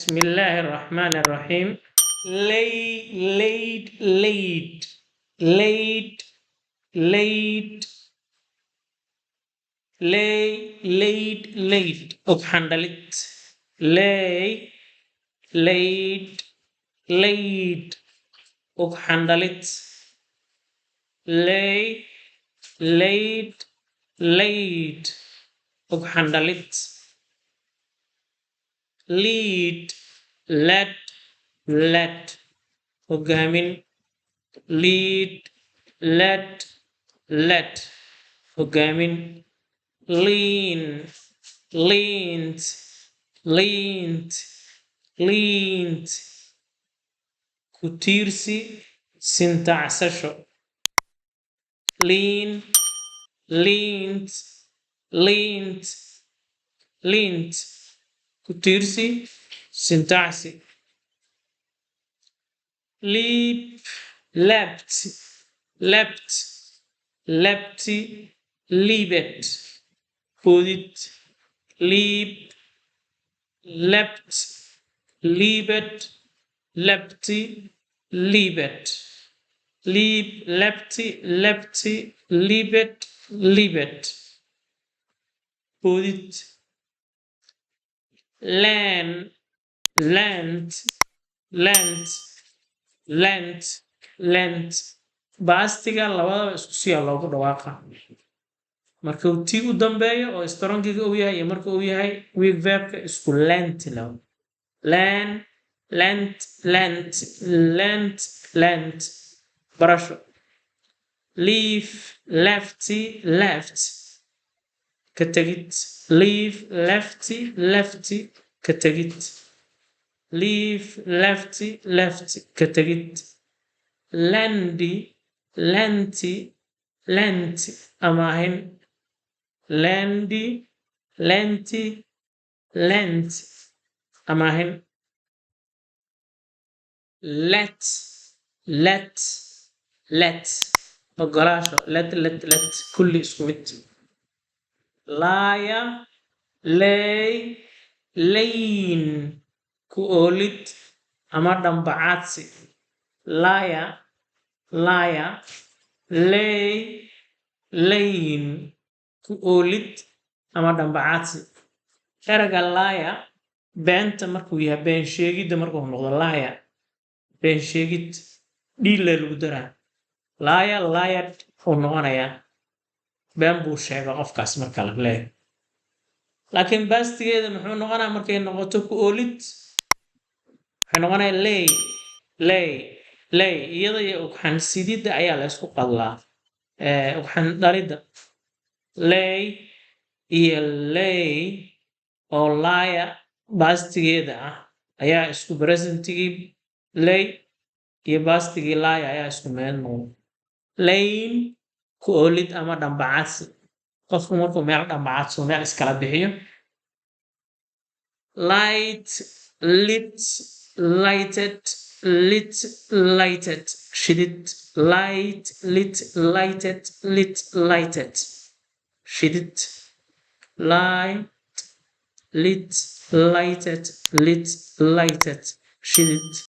Bismillaahi Raxmaani Raxiim. Lay, laid, laid, laid, laid, lay, laid, laid, ugxan dhalid. Lay, laid, laid, ugxan dhalid. Lay, laid, laid, ugxan dhalid. Lead, led, led, hogaamin. Lead, led, led, hogaamin. Lean, leaned, leaned, leaned, ku tiirsi, sintacsasho. Lean, leaned, leaned, leaned, ku tiirsi, sintacsi. Leap, leapt, leapt, leapt, leaped, boodid. Leap, leapt, leaped, leapt, leaped. Leap, leapt, leapt, leaped, leaped, boodid. Learn, learnt, learnt, learnt, learnt. Pastiga labadaba isku siyaa loogu dhawaaqa, marka uu t u dambeeyo oo strongiga uu yahay iyo marka uu yahay weak verbka, isku learnt labo. Learn, learnt, learnt, learnt, learnt, barasho. Leave, left, left, ka tegid. Leave, left, left, ka tegid. Leave, left, left, ka tegid. Lend, lent, lent, amaahin. Lend, lent, lent, amaahin. Let, let, let, ogolaasho. Let, let, let, kulli isku mid. Lie, lay, lain, ku oolid ama dhambacaadsi. Lie, lie, lay, lain, ku oolid ama dhambacaadsi. Erayga lie, beenta markuu yahay, been sheegidda markuu noqdo, liar, been sheegid, dhiila lagu daraa. Liar, lied uu noqonayaa, been buu sheega qofkaas marka la leeyahay. Laakiin pastigeeda muxuu noqonaa markay noqoto ku oolid? Waxay noqonayaa lay, lay, lay. Iyada iyo ugxan sididda ayaa la isku qadlaa, ugxan dhalidda. Lay iyo lay oo lie pastigeeda ah ayaa isku, presentigii lay iyo pastigii lie ayaa isku meel noqda. Lain, ku oolid ama dhambacadsi, qofku markuu meel dhambacadso, meel iskala bixiyo. Light, lit, lighted, lit, lighted, shidid. Light, lit, lighted, lit, lighted, shidid. Light, lit, lighted, lit, lighted, shidid.